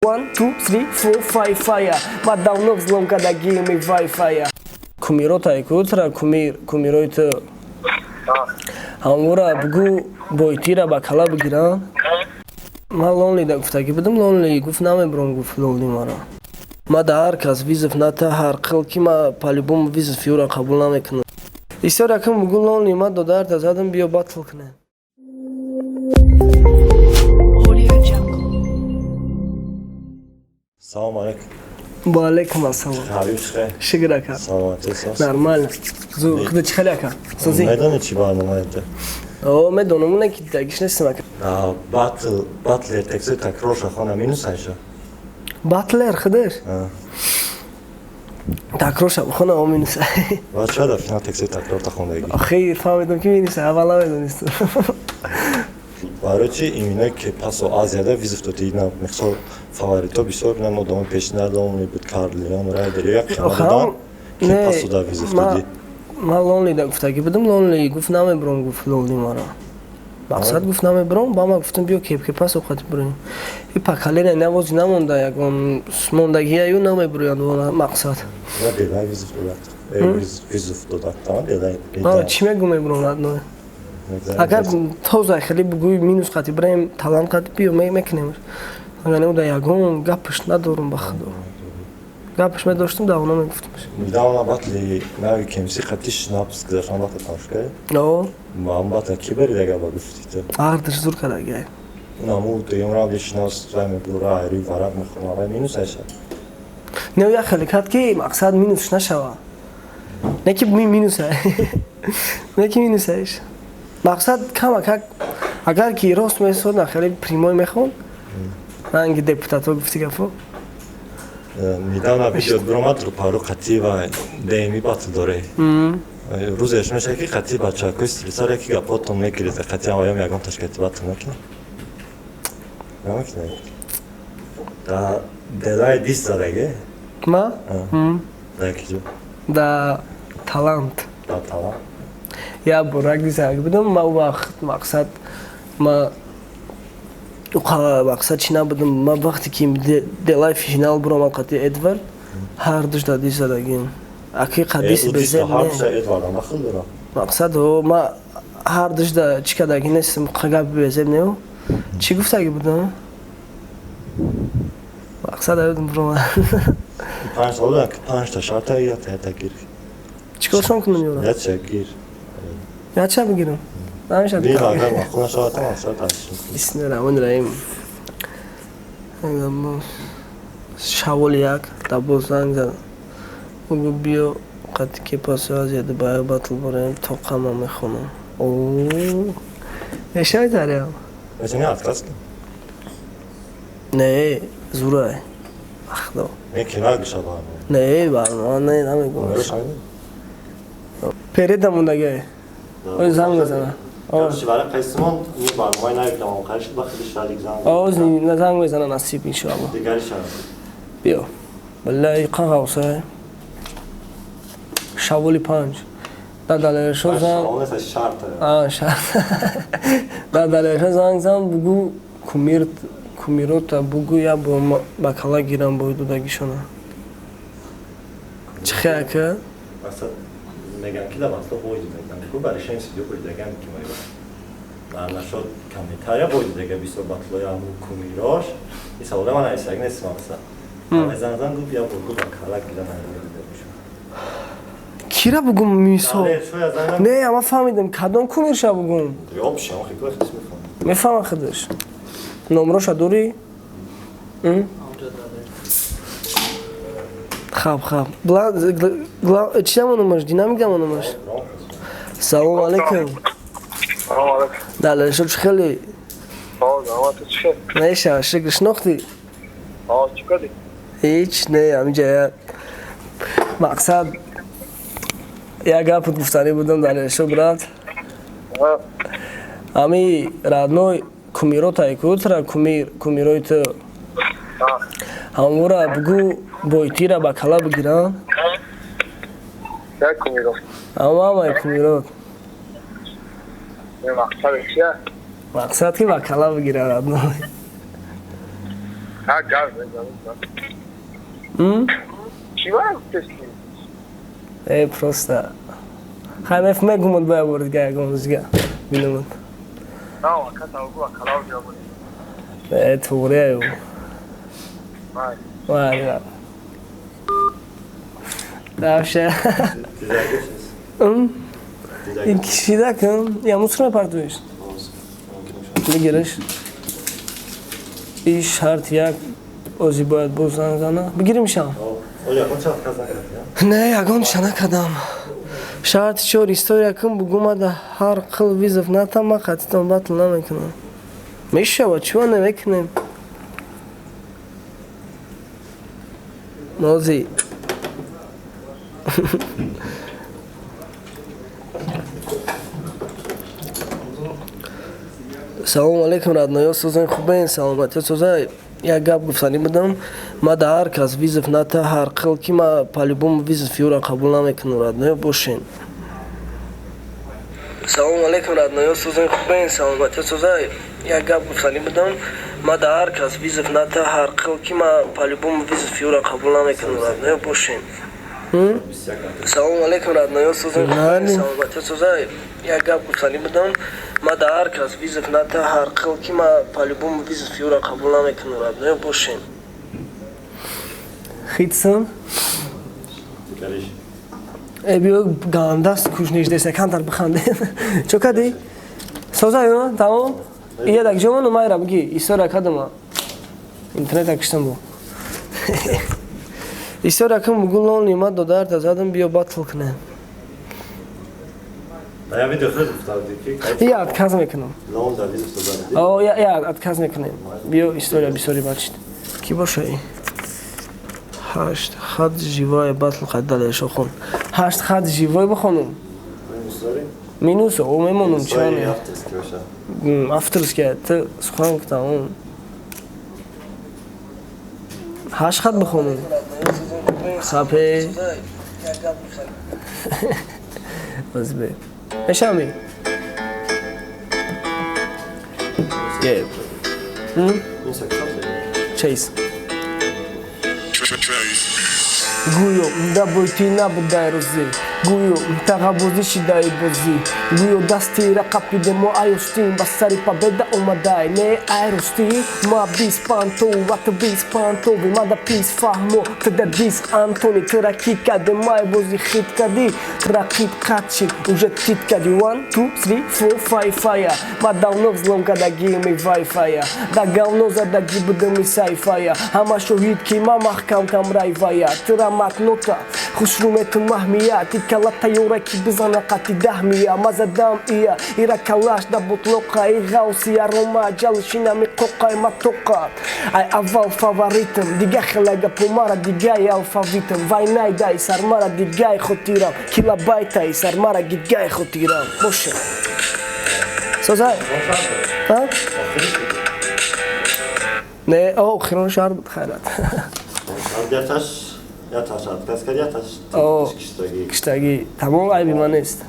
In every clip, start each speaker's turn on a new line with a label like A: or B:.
A: One, two, three, four, five, fire. Ма давно взлом кардагием вай-фая. Кумиротай кутра кумир, кумирои ту. Ҳамвора бугӯ бойтира ба кала бигирам. Ман Лонли да гуфтагӣ будам, Лонли гуфт намебурам, гуфт Лонли мара. Ма да ҳар кас вызов ната ҳар қил ки ма по-любому вызов юра қабул намекунам. История кун бугӯ Лонли ма додарта задам биё батл кунем.
B: Audio Jungle.
C: Салом алейкум.
A: Ва алейкум ассалом.
C: Ҳабиб, чӣ хел?
A: Шукр, ака.
C: Саломатӣ, соз?
A: Нормально. Зу худо чӣ хеле, ака? Созӣ?
C: Медонӣ, чӣ барнома это?
A: О, медонам, не ки дагиш нестам, ака.
C: Батл, батлер текстои такрорша хона минус айша.
A: Батлер худаш? Такрорша бихона, о, минус.
C: Ва чӣ дар финал текстои такрорта хондагӣ?
A: Охир фаҳмидам, ки минус, аввал намедонистам.
C: Барои чи имина ки пасо Азияда вызов додӣ, на мисол фаворито бисёр на одамои пешина Лонли буд, Карлион, Райдер як қима додан, ки пасода вызов додӣ.
A: Ман Лонли да гуфтагӣ будам, Лонли гуфт намебурам, гуфт Лонли мара. Мақсад гуфт намебурам, ба ма гуфтам биё кепке пас оқати бурем. И поколение навози намонда, ягон мондагияю намебуроянд мақсад.
C: Я белай вызов додат. Вызов додат, та белай.
A: Чӣ мегӯ мебурам, родной? Агар тоза хеле бугӯи минус қати бираем, талант қати биё мекунем. Агар не, да ягон гапаш надорум, ба худо. Гапаш медоштам, давно мегуфтамш.
C: Недавно батли нави КМС қати Шнапс гузаштан, батл тамошо кардӣ?
A: О.
C: Ман батл ки беридага ба гуфтӣ ту?
A: Ардаш зур кардагай.
C: Наму дуюм раунди Шнапс вай мебура, айри варақ мехӯрма, вай минус айша.
A: Не, як хеле кард, ки мақсад минусш нашава. Не ки минус, не ки минус айш. Мақсад кама как агар ки рост месод, на хеле прямой мехон. Ранги депутатҳо гуфти гапо.
C: Недавно видео биромад, рӯпарӯ қатӣ ва ДМИ батл доре. Рӯзеш меша, ки қатӣ бачакои стресар яки гапотон мегиред, қатӣ ҳаваём ягон ташкилоти батл мекунад? Намекунад? Да делай дис задаге?
A: Ма?
C: Да киҷо?
A: Да талант.
C: Да талант.
A: Я борак дизаг будам, ма вақт мақсад ма мақсад чӣ набудам, ма вақте ки делай финал буромад қати Эдвард, ҳар душ да дис задагим. Аки қадис безеб не. Мақсад ма ҳар душ да чӣ кардагӣ нестам, гапи безеб неу. Чӣ гуфтагӣ будам? Мақсад аёдам буромад.
C: 5 сол панҷта шарта я гир.
A: Чӣ коршон кунам ёра?
C: Яча гир.
A: Яча бигирам? Намешад.
C: Бир агар махуна шавад, мақсад
A: Бисмиллаҳи раҳмони раҳим. Шаволи як да боз занг зад. Угу биё қати ки пасо Азия Дубай батл борем, тоқама мехонам. О, мешавад тариам?
C: Метавонӣ отказ кунӣ?
A: Не, зурай. Ахдо.
C: Не, ки нагӯша барнома.
A: Не, барнома не, намегӯм. Переда мондагай. Ой, занг мезана.
C: Барои қайсимон барномаи нави тамом қаришд, ба хеле шалик занг.
A: Оз занг мезана, насиб, иншоалло.
C: Дигари шарт.
A: Биё. Валлаи қағавса. Шаволи панҷ. Да далершо занг.
C: Шарт.
A: А, шарт. Да далершо занг зан, бугу кумир кумирота бугу я бо ба кала гирам бо дудагишона. Чӣ хел, ака?
C: Меган ки да масло бой дидаган. Ку барои шем сидё бой дидаган, ки май. Дар нашод комментария бой дидага бисёр батлои аму кумирош. И савола ман айсаг нест мақсад. Ама зан зан гуфт я бугу ба кала гирам.
A: Кира бугум мисол? Не, ама фаҳмидам, кадом кумирша бугум?
C: Ёбши, ама хикла хис мефаҳмам.
A: Мефаҳмам худаш. Номроша дорӣ? Хаб, хаб. Чӣ дамо номаш? Динамик дамо номаш? Салом алейкум.
D: Салом алейкум.
A: Далершо, чӣ хеле?
D: Салом, чӣ хел?
A: Неша, шукр, шинохтӣ?
D: Ҳо, чӣ кардӣ?
A: Ҳеҷ, не, ҳаминҷа я мақсад як гапат гуфтанӣ будам, Далершо, брат. Ами родной кумиротай кутра кумир, кумирои ту. Ҳамвора бугӯ бойтира ба кала бигирам.
D: Як кумиро.
A: Ҳамаи кумирот.
D: Мақсад чия?
A: Мақсад ки ба кала бигирам, родной.
D: Ха, газ мезанам. Чӣ мара гуфтести?
A: Э, просто. Хай меф мегумад бая бори дига ягон рӯзига бинамад.
D: На, ака тавгу акалав ҷавони.
A: Э, туғрияю.
D: Май.
A: Вай. Давша. Ин кишида кун, я мусор мепартоиш. Бигириш. И шарт як ози бояд боз занг зана. Бигиримшам. Не, ягон ча накардам. Шарти чор история кун бугумада ҳар қил вызов натам, ма қатитон батл намекунам. Мешава, чува намекунем? Нози. Салому алейкум, родноё, созен хубен, саломатиё соза. Як гап гуфтанӣ будам, ма да ҳар кас вызов ната ҳар қил ки ма по-любому вызов юра қабул намекунам, родноё бошен. Салому алейкум, родноё, созен хубен, саломатиё соза. Як гап гуфтанӣ будам, ма да ҳар кас вызов ната ҳар қил ки ма по-любому вызов юра қабул намекунам, родноё бошен. Салому алейкум, родноё, созен хубен, саломатиё соза. Як гап гуфтанӣ будам, ма да ҳар кас вызов ната ҳар қил ки ма по-любому вызов юра қабул намекунам, родноё бошен. Хитсам? Э, биё гандаст куш неждеса, камтар бихандем. Чо кади? Соза ё, тамом? Ия дак ҷомону майра биги, история кадама. Интернета киштам бу. История кун бугу лонли ма додарта задам биё батл кунем.
C: Я видео худ гуфта ки
A: Я отказ мекунам.
C: Лон да вызов додари.
A: О, я отказ мекунем. Биё история бисёри бачид. Ки боша и? Ҳашт хат живой батл қаддале шохон. Ҳашт хат живой бихонум. Минус о мемонум чане.
C: Авторский боша.
A: Авторский ты сухан гуфтам. Ҳашт хат бихонум. Хапе. Баз бе. Мешами? Yeah. Chase. Гӯё да бойтӣ набудай рӯзӣ, гӯё тағабозӣ шидаи бозӣ, гӯё дасти рақапиде мо аюстим ба сари победа омадай не ай рустӣ ма бис пантов ва ту бис пантови ма да пис фаҳмо ту да дис Антони тра ки каде май бозӣ хит кадӣ рақиб қат шид уже тит кади one two three four five фая ма давно взлом кадагими вайфая да говно задаги будами сайфая ҳама шоҳид ки ма маҳкам кам райвая тра матнота хушрӯмету маҳмия ти кала тайёра ки бизана қати даҳмия ма задам ия ира калаш да бутлоқа и ғавсия рома ҷалшинами қоқай ма тоқа ай аввал фаворитам дига хела гапо мара дигай алфавитам вайнай дай сармара дигай хотирам килобайтай сармара гигай хотирам боша созай не о охирон шаҳр буд хайрат.
C: Яташ отказ кард, яташ киштагӣ.
A: Киштагӣ. Тамом айби ман нест.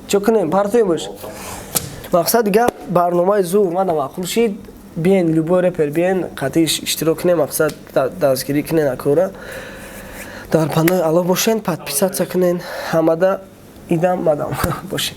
A: Чо кунем? Партоем бош. Мақсад гап барномаи зур мана маъқул шид. Биен любой репер биен қатиш иштирок кунем, мақсад дастгирӣ кунен акора. Дар панои Аллоҳ бошен, подписаться кунен. Ҳамада идам мадам бошен.